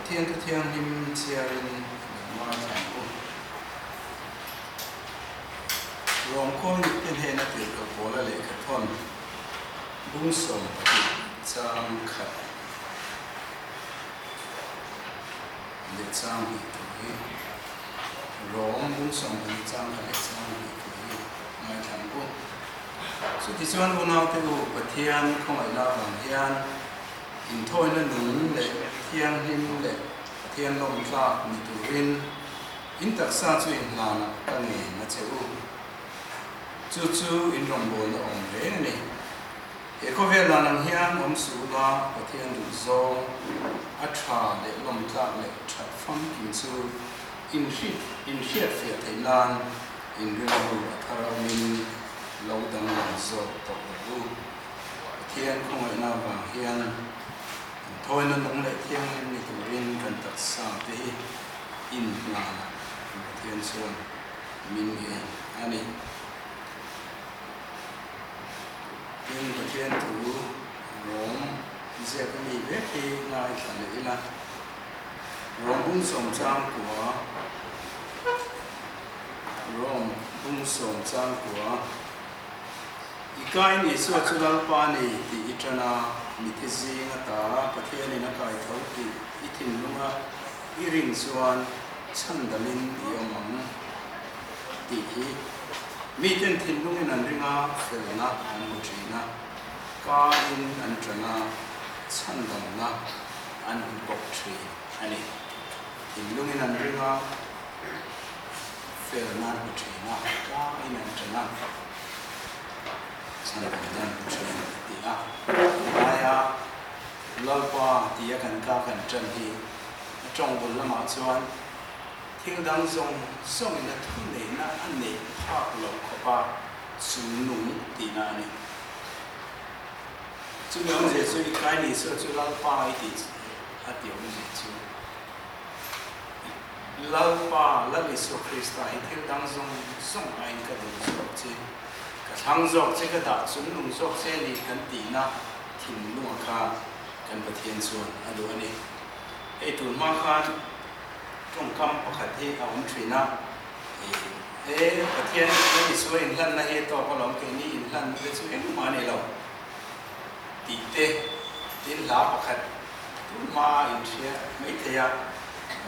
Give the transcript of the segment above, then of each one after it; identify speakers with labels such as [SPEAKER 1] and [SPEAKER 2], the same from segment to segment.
[SPEAKER 1] Pathian Thu Thianghlim chhiarin lo ngaithla ang u. Rawngkawl mite hnena tirhkoh Paula lehkhathawn bung 12 chang khat leh chang hnih thu hi Rawng bung 12 chang khat leh chang hnih thu hi ngaithla ang u. Chutichuan unaute u, Pathian khawngaihna avang hian inthawina nung leh thianghlim leh Pathian lawmtlak ni turin in taksa chu in hlanah ka ngen a che u. Chu chu in rawngbawlna awm reng a ni. He khawvel dan ang hian awm suh ula, Pathian duh zawng a tha leh lawmtlak leh that famkim chu in hriatfiah theih nan in rilru a thar awmin lo danglam zawk tawh rawh u. Pathian khawngaihna avang hian kan thawina nung leh thianghlim ni turin kan taksa te hi inhlanah kan Pathian chuan min ngen a ni. Tin, Pathian thu rawng ziak a mi vek hi ngaithla leh ila, Rawng bung sawm chang kua, Rawng bung sawm chang kua, I kai ni chu a chu Lalpa ni tih i ṭan a, mithi zing ata Pathianin a kai tho tih i thinlunga i rin chuan chhandamin i awm ang tih hi miten thinlungin an ring a, felna an hmu ṭhin a, kain an ṭan a, chhandamna an hmu bawk ṭhin a ni. Thinlungin an ring a. Fel nan hmu thin a, tlangin an ṭan a, chhan dang nan hmu thin a ti a. Tunlaia Lalpa tia kan ka kan ṭan hi a ṭawng bul lamah chuan thil dang zawng zawngin a thuneihna a neih phak loh khawpa chungnung tihna a ni. Chumi awmzia chu i kai ni saw chu Lalpa i tih a ti awmzia chu. Lalpa, Lal Isua Krista hi thil dang zawng zawng aiin ka duh zawk che, ka thlang zawk che, ka dah chungnung zawk che a ni kan tihna thinlunga kha kan Pathian chuan a duh a ni. Hei tun hma khan tawngkam pakhat hi a awm thin a, He Pathian Lal Isua inhlanna hi a tawk alawm, keini inhlanna te chu engmah a ni lo tih te, tin hla pakhat Tun hma inhria mai thei a,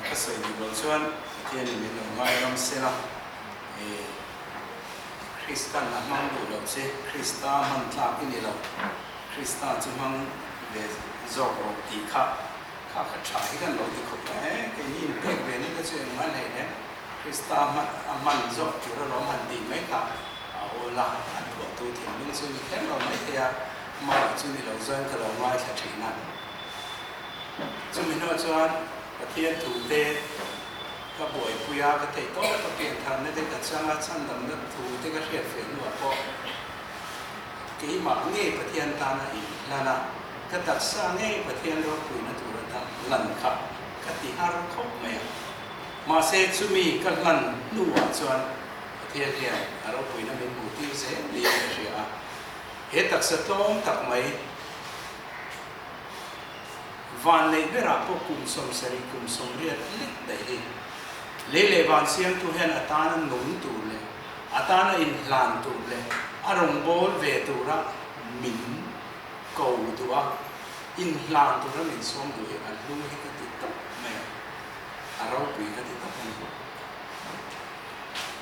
[SPEAKER 1] ka sawi duh loh chuan Pathianin min lo ngaidam se la, Kristan a hmang duh loh che, Krista hman tlak i ni lo, Krista chu hmang ve zawk rawh tih kha kha kha tha hi kan lo ti khawp a, he keini inpek ve ni te chu engmah hleih lem, Krista a hman zawk tur alawm han tih mai kha a awl a, a phuahtu thinlung chu ni kher lo mai thei a, amah chu ni lo chuan ka lo ngaithla thin a. Chumi hnuah chuan Pathian thute ka buaipui a, ka theih tawp ka pian tharna te ka chang a, chhandamna thute ka hriat feh hnuah pawh keimah ngei Pathian tana inhlan a, ka taksa ngei Pathian ropuina tur atan hlan kha ka ti har khawp mai a. Mahse chumi ka hlan hnuah chuan Pathian hian a ropuina min hmuh tir zel niin ka hria a, he taksa tlawm tak mai, Van neih berah pawh kum 70, kum 80 lek daih hi. Lei leh van siamtu hian a tana nung tur leh a tana inhlan tur leh a rawngbâwl ve tura min ko duh a, inhlan tura min sawm duh hi a hlu hi ka ti tawp mai a, a ropui ka ti tawp a ni.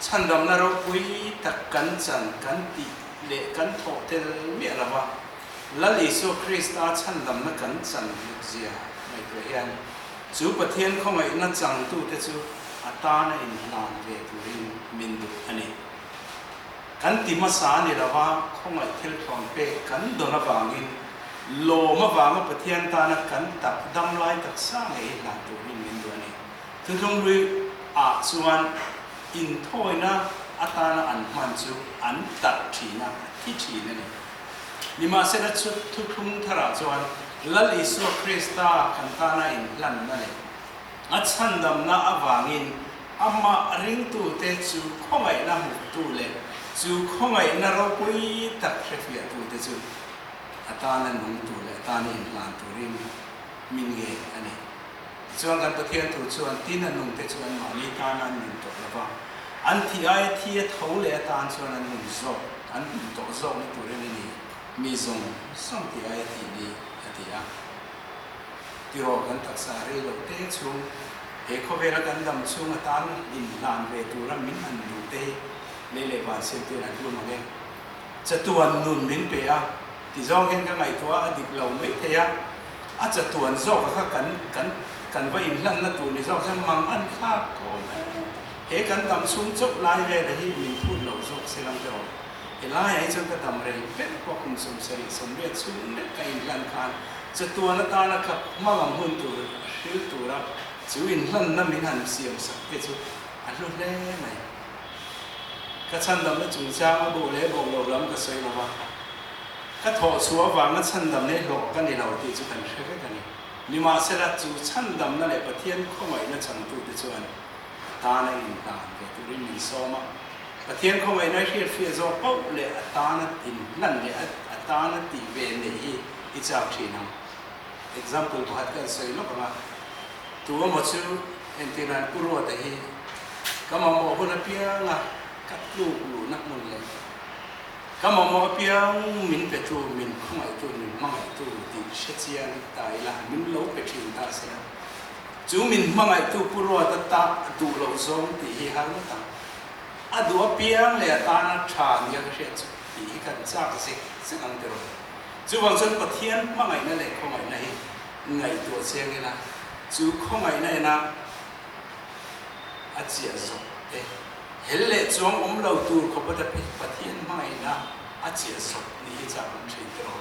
[SPEAKER 1] Chhandamna ropui tak kan chan kan tih leh kan thawh tel miah lo va. Lal Isua Krista chhandamna kan chan hmutzia ngaihtuah hian chu Pathian khawngaihna changtute chu a tana inhlan ve turin min duh a ni. Kan ti hmasa a ni lova, khawngaih thil thlawn pek kan dawn avangin lawm avanga Pathian tana kan tak dam lai taksa ngei hi hlan turin min duh a ni. Thuthlung ah chuan inthawina atana an hman chu an tarh thin a, a thi thin a ni. Nimahsela chu thuthlung tharah chuan Lal Isua Krista kan tana inhlanna leh a chhandamna avangin amah ringtute chu khawngaihna hmuhtu leh chu khawngaihna ropui tak hrefiahtute chu a tana nungtu leh a tana inhlan turin min ngen a ni. Tichuan kan Pathian thu chuan tin a nungte chu anmahni tana an nun tawh lova, an thi aia thi a tho leh atan chuan an nun zawk, an nun tawh zawkna turin a ni, mi zawng zawng ti aia tih ni, a ti a. Tiraw kan taksa rei lo te chhung, he khawvela kan dam chhung atan inhlan ve tura min han duh te hi lei leh van siamtuin an hlum ang e. Chatuan nun min pe a, ti zawng hian ka ngaihtuah a dik lo mai thei a, a chatuan zawk a kha kan kan kan va inhlanna tur ni zawk hian mang an thlak awm e. He kan dam chhung chauh lai vela hi min phut lo zawk se lang tawh. Helaiah hi chuan ka dam rei ber pawh kum 78 chhung lek ka inhlan khan chatuan atana ka hmangam hun tur hril tura chu inhlanna min han siam sak te chu a hlu hle mai. Ka chhandamna chungchang a bawh leh bawh loh lam ka sawi lo va, ka thawh chhuah avanga chhandamna hi hlawh ka ni lo tih chu kan hre vek a ni. Nimahsela, chu chhandamna leh Pathian khawngaihna changtute chuan a tana inhlan ve turin min sawm a. Pathian khawngaihna i hriatfiah zawk pauh leh a tana inhlan leh a tana tih ve neih hi i chak thin ang. Example pakhat ka han sawi lawk ang a, tu emaw chu entirnan Pu Ruata hi ka mamawh hun apianga ka tluk luhna hmun leh ka mamawh apiang min petu, min khawngaihtu, min hmangaihtu tih hre chiang ta ila, min lo pe thin ta se la, chu min hmangaihtu Pu Ruata ta duh loh zawng tih hi har ngawt ang. A duh apiang leh a tana tha nia ka hriat chu tih hi kan chak zek zek ang tiraw. Chuvang chuan Pathian hmangaihna leh khawngaihna hi ngaihtuah chiang ila, chu khawngaihna ena a chiah zawk te, hel leh chuang awm lo tur khawpa ta Pathian hmangaihna a chiah zawk ni hi chak awm thin tiraw.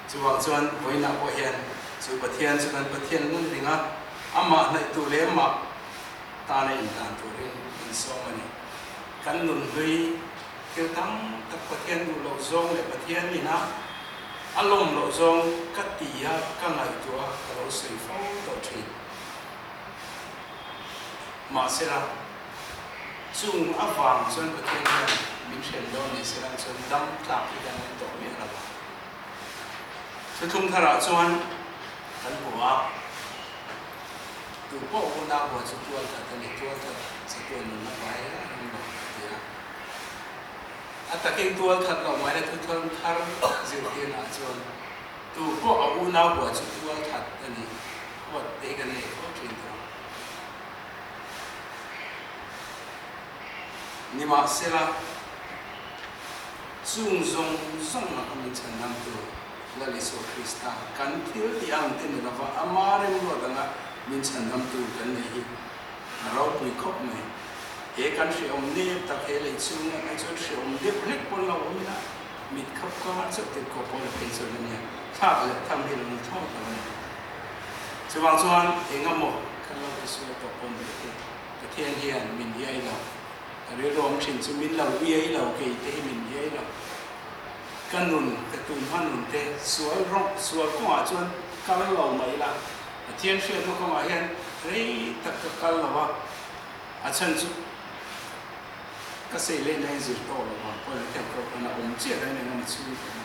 [SPEAKER 1] Chuvang chuan vawiinah pawh hian chu Pathian chu kan Pathian ngun ring a, amah hnaih tur leh amah tana inhlan turin min sawm a ni. Kan nun hlui thil tam tak Pathian duh loh zawng leh Pathian ina a lawm loh zawng ka ti a, ka ngaihtuah a, ka lo sawi fo tawh thin. Mahsela, chung avang chuan Pathian hian min hrem dawn ni sela chuan dam tlak hi kan awm tawh miah lo va. Thuthlung tharah chuan kan hmu a, tu pawh unau buai chu tual that a ni, tual that chatuan nunna pai a ring lo a ti a. A takin tual that loh mai la thuthlung thar zirtirnaah chuan tu pawh a unau buai chu tual that a ni, huat te hi kan nei fo thin tawh ang. Nimahsela, chung zawng zawng laka min chhan dangtu Lal Isua Krista kan thil tih ang te ni lova ama remruat anga min chhan damtu kan nei hi a ropui khawp mai. He kan hrehawm nep tak he lei chhunga kan chuan hrehawm deuh hlek pawn lo awm ila mit khap kar chauh te kawp pawn a phei chuan a nia thlak leh tham hi lo ni thlawt lo a ni. Chuvang chuan engemaw kan lo ti sual tawh pawn leh te Pathian hian min iai lo. Ka rilru awm thin chu min lo iai lo, kei te hi min iai lo. Ka nun, ka tumha nun te sual rawng, sual kawngah chuan kal lo mai ila, Pathian hriatna kawngah hian rei tak ka kal lo a, a chhan chu ka sei lehna hi zir tawh lo vang pawh hetiang pawh khan a awm chiah reng reng a ni chhung tawh a.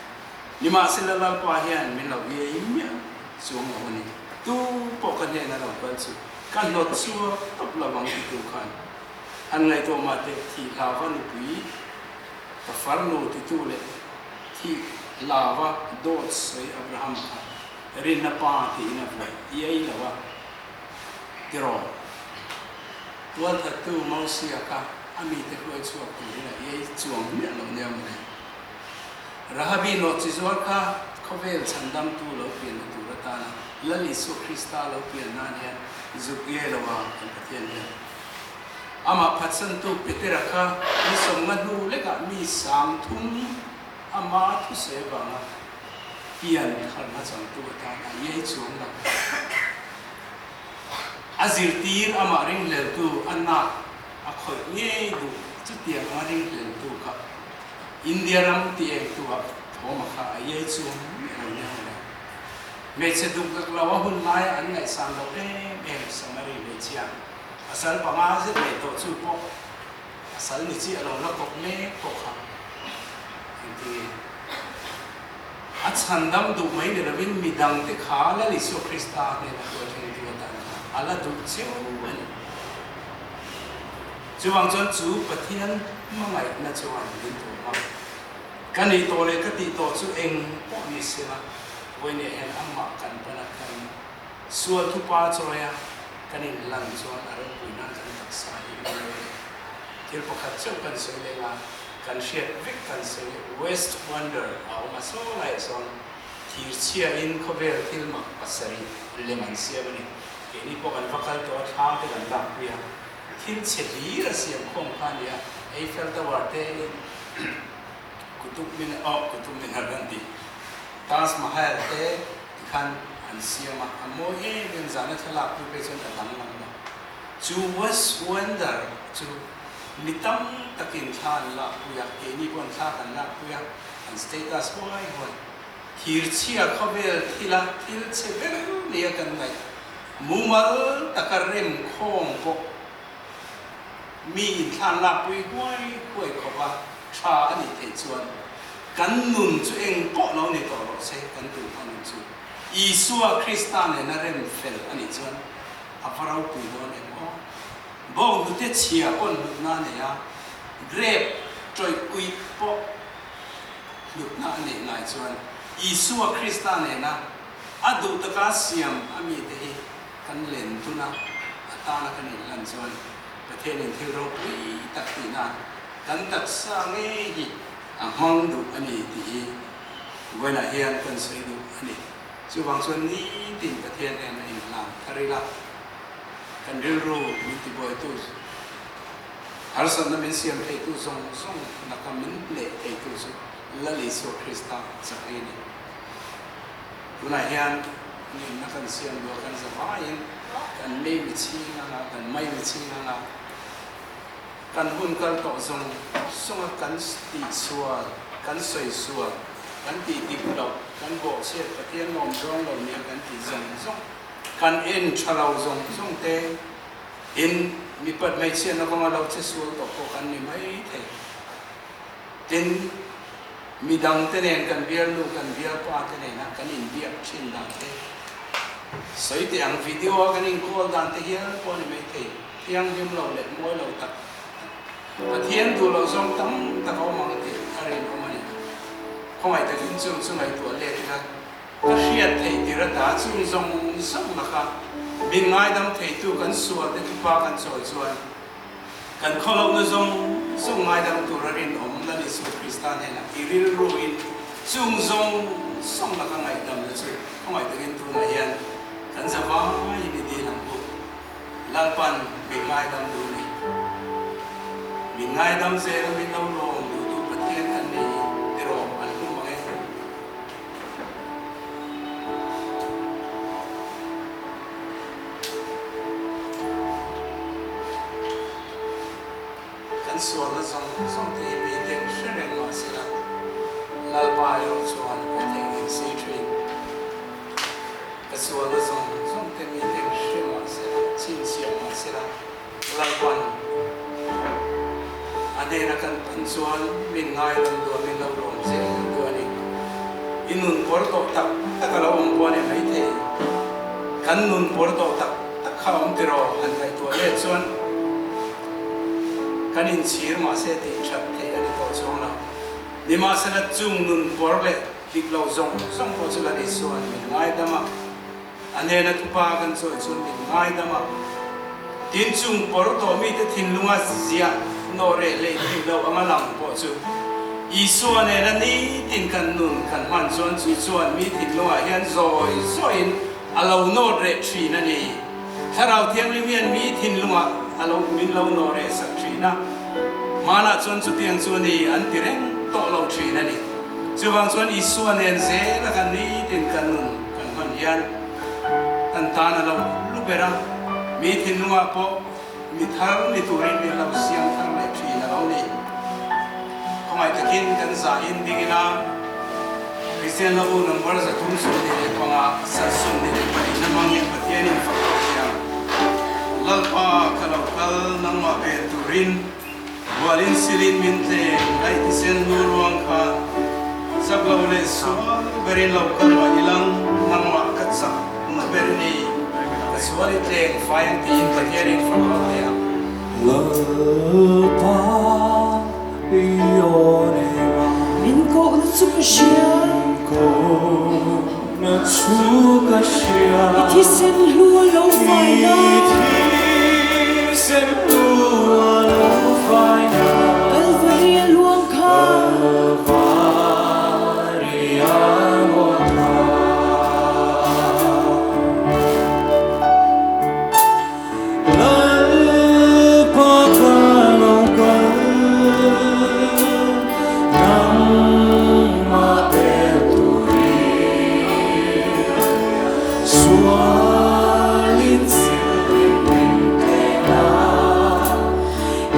[SPEAKER 1] Nimahsela Lalpa hian min lo iai miah chuang lo a ni. Tu pawh ka hnena lo kal chu ka hnawt chhuak tawp lo vang titu khan Han ngaihtuah mah teh, thih hlava nupui ka farnu titu leh thih hlava dawt sawi Abraham kha rinna pa tiin a vuai iai lo a, tiraw? Tualthattu Mosia kha a mite hruai chhuak turin a iai chuang miah lo nia mawle. Rahabi nawhchi zuar kha khawvel chhandamtu lo pianna tur atana Lal Isua Krista lo pian nan hian zuk iai lo a kan Pathian hian. Amah phatsantu Petera kha ni 50 hnu lekah mi 3000 ama thusawi avanga pian tharna changtu atan a iai chuang lo. A zirtir amah ringhleltu a nak a khawih ngei duh chutiang anga ringhleltu kha India ram ti engtuah thawma kha a iai chuang miah lo nia mawle. Hmeichhe dukdak lo a hun laia an ngaihsan loh em em Samari hmeichhia a sal 5 zet nei tawh chu pawh a sal ni chiah lo la kawp mek pawh kha engti nge a chhandam duh mai ni lovin midangte kha Lal Isua Krista hnena hruai thlengtu atan kha A la duh cheu a ni. Chuvang chuan chu Pathian hmangaihna chuan min tuam a, ka nih tawh leh ka tih tawh chu eng pawh ni sela, vawiinah hian amah kan pana kan sual thupa chawia kan inlan chuan a ropui nan kan taksa hi a ni e. Thil pakhat chauh kan sawi leng a, kan hriat vek kan sawi West Wonder a awm a, saw laiah sawn thirchhia in khawvel thil mak pasarih lem an siam a ni. Keini pawh kan va kal tawh a, thla te kan lakpui a, thil chhe hlir a siam khawm kha a ni a, Eiffel Tower te Qutub Minar aw Qutub Minar kan ti, Taj Mahal te tikhan an siam a, a mawi em em zana thlalak pui phei chuan a danglam lo. Chu West Wonder chu mi tam takin thla an lakpui a, keini pawh an thla kan lakpui a, an status huai huai. Thirchhia khawvel thila thil chhe ber nia kan ngaih mumal taka rem khawm pawh mi inthlan lakpui huai huai khawpa tha a nih theih chuan kan nun chu eng pawh lo ni tawh rawh se, kan duhma nun chu Isua Krista nena rem fel a nih chuan a va ropui dawn em aw. Bawng hnute chhia pawn hlutna a nei a, grape tawih uih pawh hlutna a neih ngai chuan Isua Krista nena a duh taka siam a mite hi kan len dun a, a tana kan inhlan chuan Pathianin thil ropui tak tihna kan taksa ngei hi a hmang duh a ni tih hi vawiinah hian kan sawi duh a ni. Chuvang chuan nitin Pathian nen a inhlan thar ila, kan rilru min tibuaitu, harsatna min siam theitu zawng zawng laka min hneh theitu chu Lal Isua Krista chak hi a ni. Tunah hian ngenna kan siam duh a, kan za vaiin kan mei mi chhing anga, kan mai mi chhing anga, kan hun kal tawh zawng zawnga kan tihsual, kan sawisual, kan tih dik loh, kan bawhchhiat Pathian lawm zawng lo nia kan tih zawng zawng, kan en tha lo zawng zawng te in mipat hmeichhiatna kawnga lo che sual tawh pawh kan ni mai thei. Tin, midang te nen kan bialnu, kan bialpa te nena kan inbiak thin dan te, sawi teh ang video a kan inkawl dan te hial pawh a ni mai thei. Thianghlim lo leh mawi lo tak Pathian duh loh zawng tam tak a awm ang tih a rinawm a ni. Khawngaih takin chung chu ngaihtuah let ila ka hriat theih tir ata chung zawng zawng laka min ngaidam theitu kan sual te thupa kan chawi chuan kan khawlohna zawng zawng ngaidam tur a rinawm Lal Isua Krista hnenah i rilruin chung zawng zawng laka ngaihdamna chu khawngaih takin tunah hian kan zavaiin i dil ang u. Lalpan min ngaidam duh ni. Min ngaidam zel a min lo lawm duhtu Pathian kan ni erawh an hmu mang e. Kan sualna zawng zawng te hi mi ten hre reng mah sela, Lalpa erawh chuan a theihnghilh si thin. Ka sualna zawng zawng te mi ten hre mah sela, chhinchhiah mah sela, Lalpan a hnena kan pan chuan min ngailam duah min lo lawm zel duah a ni. I nun pawr tawh tak tak a lo awm pawh a ni maithei. Kan nun pawr tawh tak tak kha a awm tiraw han ngaihtuah let chuan kan inchhir mahse tih that theih a ni tawh chuang lo. Nimahsela chung nun pawr leh dik lo zawng zawng pawh chu Lal Isua'n min ngaidam a, a hnena thupa kan chawi chuan min ngaidam a. Tin, chung pawr tawh mite thinlunga ziah nawh reh leh theih loh anga lang pawh chu Isua nena nitin kan nun kan hman chuan chu chuan mi thinlungah hian zawi zawiin a lo nawt reh thin a ni. Thlarau Thianghlim hian mi thinlungah a lo min lo nawh reh sak thin a, hmanah chuan chutiang chu a ni an ti reng tawh lo thin a ni. Chuvang chuan Isua nen zela kan nitin kan nun kan hman hian kan tan a lo lu ber a, mi thinlungah pawh mi thar ni turin min lo siam thar leh thin a lo ni. Khawngaih takin kan zahin ding ila Kristian Lahu number 325 sat 24 hmangin Pathianin fak tawh thiang. Lalpa ka lo kal nangmah ve turin Bualin silin min tleng laih thisen hnu ruang khan chak lo leh sual berin lo kal mah ilang nangmah ka chak na ber ni. Ka sual i tleng fai ang tiin Pathian in fak lo teh ang.
[SPEAKER 2] Lalpa i aw nei a.
[SPEAKER 3] Min kohna chu ka hria.
[SPEAKER 2] Min kohna chu ka hria.
[SPEAKER 3] I thisen hlu a lo fai na.
[SPEAKER 2] I thisen hlu a lo fai na.
[SPEAKER 3] Kalvari a luang kha.
[SPEAKER 2] Kalvari a luang kha. Lalpa ka lo kal, nangmah tel turin. Sualin silin min tlen a,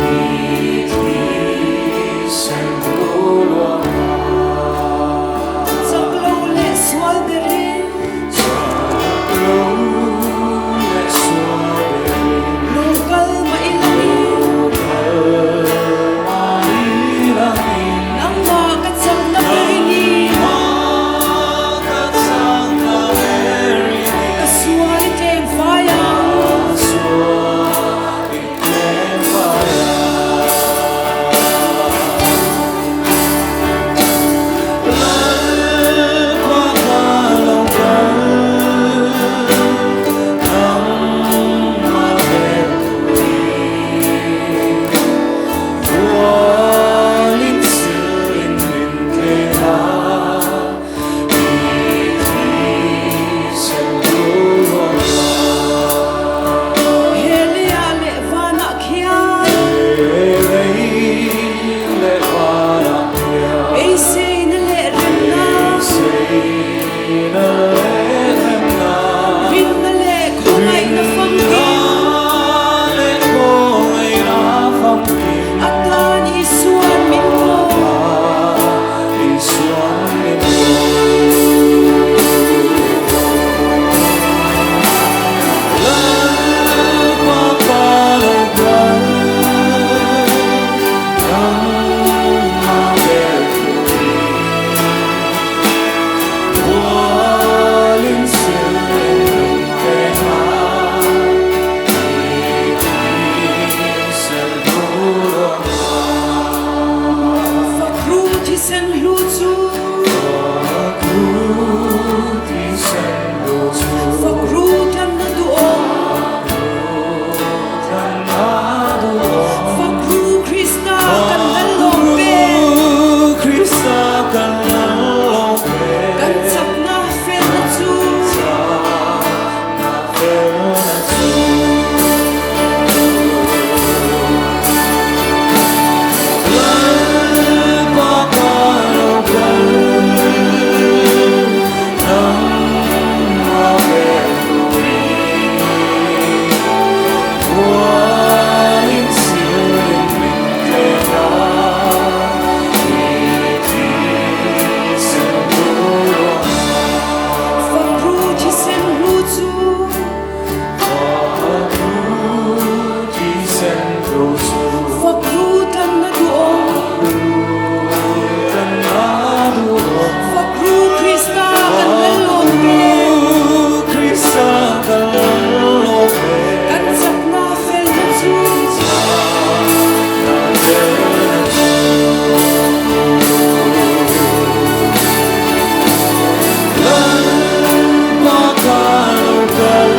[SPEAKER 2] i thisen luang a.
[SPEAKER 3] Chak lo leh sual berin.
[SPEAKER 2] Chak lo leh sual berin.
[SPEAKER 3] Lo kal mah i langin.
[SPEAKER 2] Lo kal mah i langin.
[SPEAKER 3] Nangmah ka chakna ber i ni.
[SPEAKER 2] Nangmah ka chakna ber i ni.
[SPEAKER 3] Ka sual i tleng fai ang.
[SPEAKER 2] Ka sual i tleng fai ang. Lalpa ka lo kal, nangmah tel turin. Vualin silin min tleng a, i thisen luang a.
[SPEAKER 3] He leiah leh vanah khian.
[SPEAKER 2] He lei leh vanah khian.
[SPEAKER 3] Beiseina leh remna.
[SPEAKER 2] Beiseina leh remna.
[SPEAKER 3] Rinna leh khawngaihna famkim.
[SPEAKER 2] Rinna leh khawngaihna famkim.
[SPEAKER 3] Atan Isuan min ko.
[SPEAKER 2] Atan Isuan min ko. Lalpa ka lo kal, nangmah ber turin. Vualin silin min tleng a, i thisen luang a.
[SPEAKER 3] Fak ru thisen hlu chu.
[SPEAKER 2] Fak ru thisen hlu chu.
[SPEAKER 3] Fak ru tlanna duhawm.
[SPEAKER 2] Fak ru tlanna duhawm.
[SPEAKER 3] Fak ru Krista kan lal lawm pe.
[SPEAKER 2] Fak ru Krista kan lal lawm pe.
[SPEAKER 3] Kan chakna felna chu.
[SPEAKER 2] Chakna felna chu. Lalpa ka lo kal, nangmah ber turin. Vualin silin min tleng a, i thisen luang a.
[SPEAKER 3] Fak ru thisen hlu chu.
[SPEAKER 2] Fak ru thisen hlu chu.
[SPEAKER 3] Fak ru tlanna duhawm.
[SPEAKER 2] Tlanna duhawm.
[SPEAKER 3] Fak ru Krista kan lal lawm pe.
[SPEAKER 2] Krista kan lal lawm pe.
[SPEAKER 3] Kan chakna felna chu.
[SPEAKER 2] Chakna felna chu. Lalpa ka lo kal,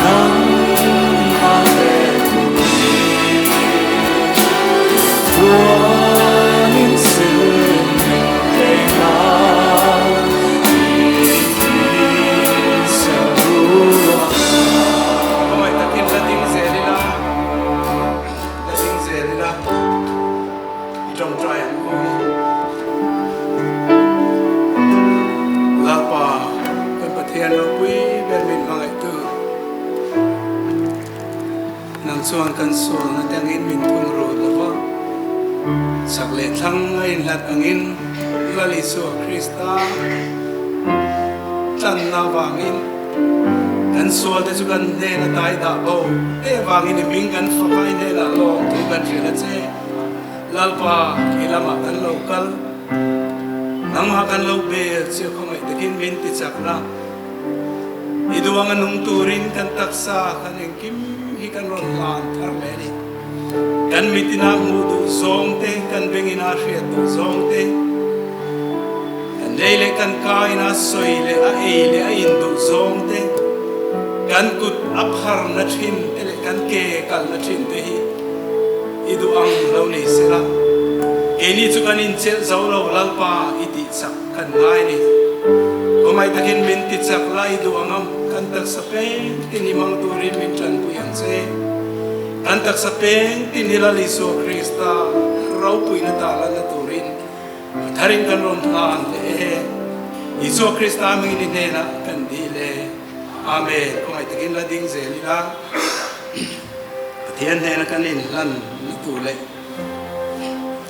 [SPEAKER 2] nangmah ber turin. Vualin silin min tleng a, i thisen luang a.
[SPEAKER 1] Khawngaih takin la ding zel ila, la ding zel ila, i tawngtai ang u. Lalpa, kan Pathian ropui ber min hmangaihtu, nang chuan kan sualna te angin min thung rut lo va, chak leh thlang a inhlat angin Lal Isua Krista tlanna avangin kan sualte chu kan hnen a tai dah bo te avangin i hming kan fak a, i hnenah lawm thu kan hrilh a che. Lalpa, i lamah kan lo kal, nangmah kan lo bel che khawngaih takin min ti chak la. I duang a nung turin kan taksa kan engkim hi kan rawn hlan thar leh a ni. Kan mitin ah hmuh duh zawng te, kan bengin ah hriat duh zawng te, kan lei leh kan ka in a sawi leh a ei leh a in duh zawng te, kan kut a phar na thin te leh kan ke kal na thin te hi i duh ang lo ni sela. Keini chu kan inchelh zo lo Lalpa i tih chak kan ngai a ni. Kawmai takin min ti chak la i duh ang a, kan taksa peng tin i hmang turin min tanpui ang che. Kan taksa peng tin hi Lal Isua Krista ropuina ta lanna turin a tharin kan rawn hlan leh e. Isua Krista hmingin i hnenah kan dil e. Amen. Khawngaih takin la ding zel ila Pathian hnena kan inhlan na tur leh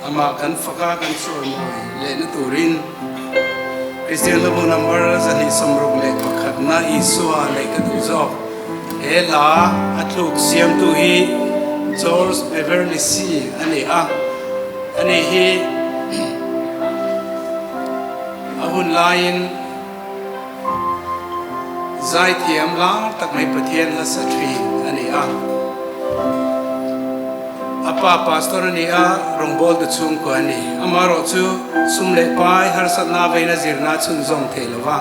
[SPEAKER 1] Amah kan faka kan chawimawi lehna turin Kristian Hlabu number 261 na Isua leh ka duh zawk. He hla a tluk siamtu hi George Beverly Shea a ni a, ani hi a hun laiin Zaithiam lar tak mai Pathian hla sa thin a ni a. A pa pastor a ni a, rawngbawltu chhungkua a ni. Amaherawh chu sum leh pai harsatna veina zirna a chhunzawm thei lo va.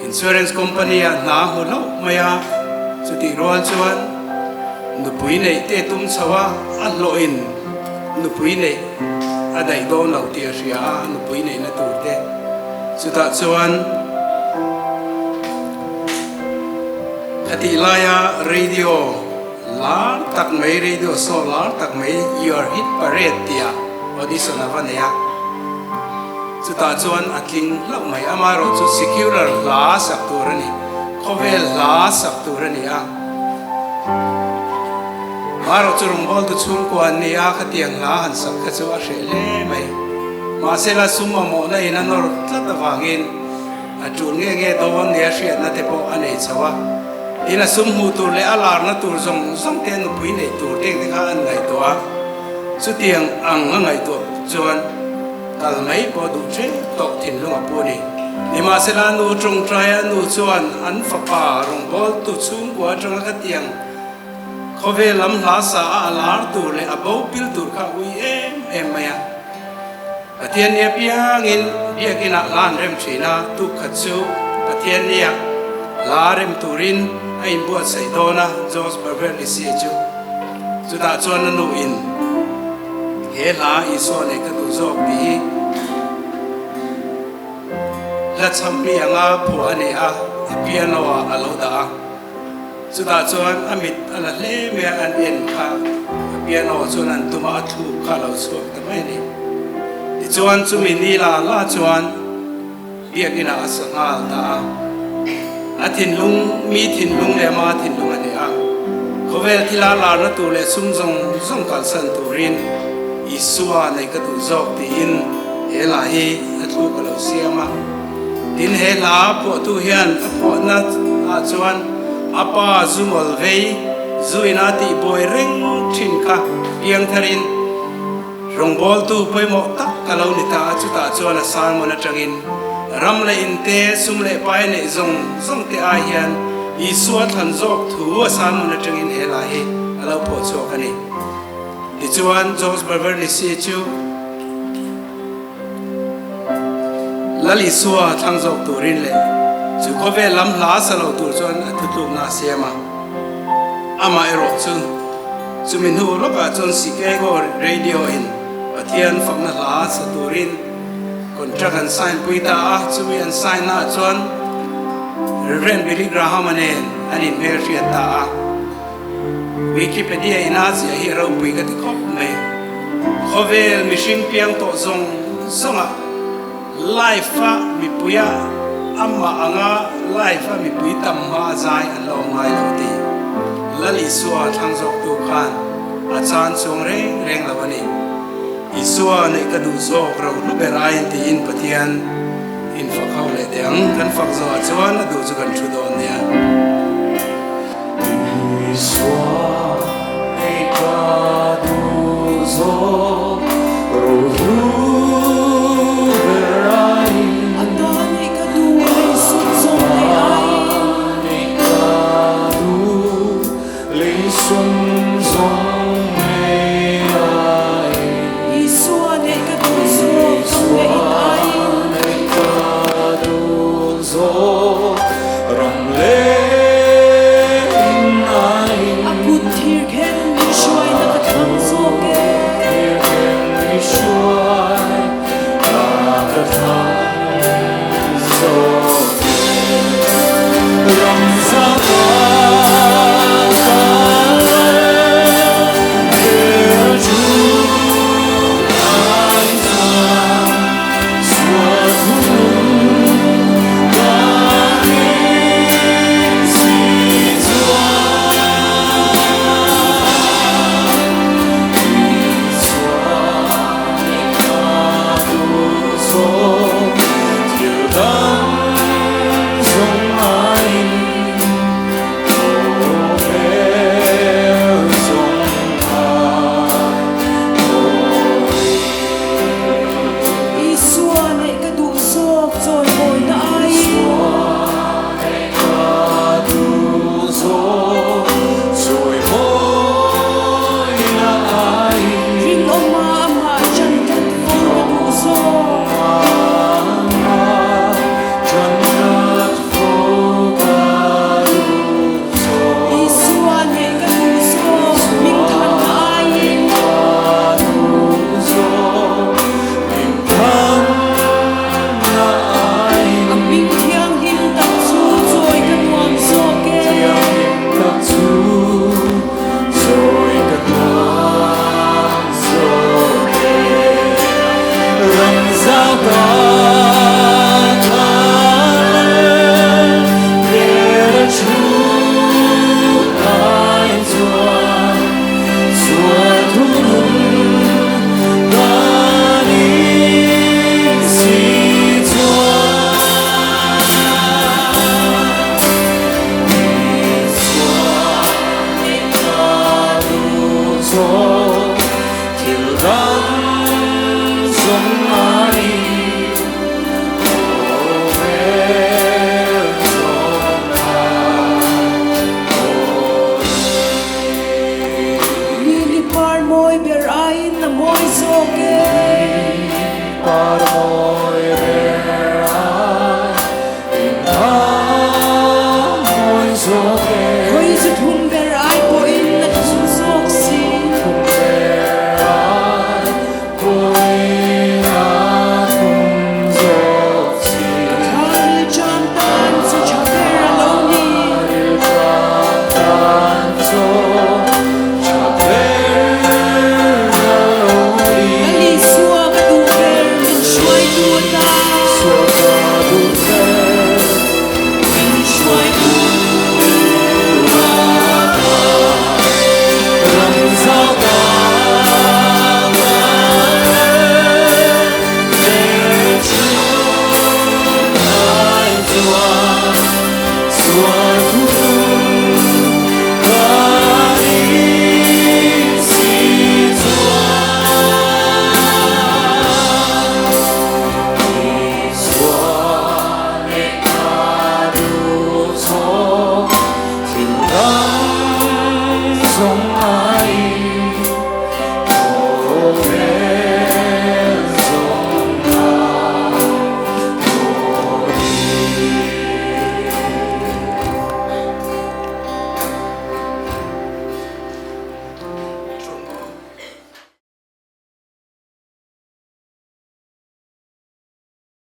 [SPEAKER 1] Insurance company ah hna a hmu hlauh mai a, chutih rual chuan nupui neih te tum chho a, a hlawhin nupui neih a daih dawn lo tih a hria a, nupui neihna tur te. Chutah chuan khatih laia radio lar tak mai, radio show lar tak mai Your Hit Parade tih ah audition a va nei a. Chutah chuan a tling hlauh mai. Amaherawh chu secular hla sak tur a ni, khawvel hla sak tur a ni a. Amaherawh chu rawngbawltu chhungkua an ni a, khatiang hla han sak kha chu a hreh hle mai. Mahsela sum mamawhna in a nawr tlat avangin a tul nge nge dawn nia hriatna te pawh a nei chho a. Tin a sum hmuh tur leh a larna tur zawng zawng te nupui neih tur teng te kha an ngaihtuah a. Chutiang ang a ngaihtuah chuan kal mai pawh duh ṭhen tawh thinlung a pu a ni. Nimahsela nu tawngtaia nu chuan an fapa rawngbawltu chhungkua atanga khatiang Khawvel lam hla sa a a lar tur leh a bo pil tur kha a ui em em mai a. Pathian nia piangin biakinah hla an rem thin a, tuk khat chu Pathian nia hla rem turin a inbuatsaih dawn a, George Beverly Shea chu. Chutah chuan a nuin he hla Isua nei ka duh zawk tih hi hla chham mi anga phuah a ni a, a piano ah a lo dah a. Chutah chuan a mit a la hle mai a, an en kha a piano chuan an tum a, a thluk kha a lo chhuak ta mai a ni. Tichuan chumi ni la la chuan biakinah a sa nghal ta a, a thinlung, mi thinlung leh ama thinlung a ni a, khawvel thila larna tur leh sum zawng zawng kalsan turin Isua neih ka duh zawk tiin he hla hi a thluk a lo siam a. Tin he hla phuahtu hian a phuahna ah chuan a pa zu ngawl vei, zu ina tih buai reng thin kha piang tharin rawngbawltu pawimawh tak ka lo ni ta a, chutah chuan a sermon atangin ram leh in te, sum leh pai neih zawng zawng te ai hian Isua thlan zawk thu a sermon atangin he hla hi a lo phuah chhuak a ni. Tichuan George Beverly Shea chu Lal Isua thlang zawk turin leh chu khawvel lam hla sa lo tur chuan a thutlukna a siam a. Amah erawh chu chumi hnu lawkah chuan Chicago Radio in Pathian fakna hla sa turin contract an sign pui ta a, chumi an sign naah chuan Rev. Billy Graham-a nen an inhmelhriat ta a. Wikipedia in a ziah hi a ropui ka ti khawp mai. Khawvel mihring piang tawh zawng zawngah live a mipuia amah anga live a mipui tam hma a zai an la awm ngai lo ti. Lal Isua thlang zawktu khan a chan chuang reng reng lo a ni. Isua neih ka duh zawk ro hlu ber aiin tiin Pathian in fak ho leh teh ang. Kan fak zawhah chuan a duh chu kan thu dawn nia.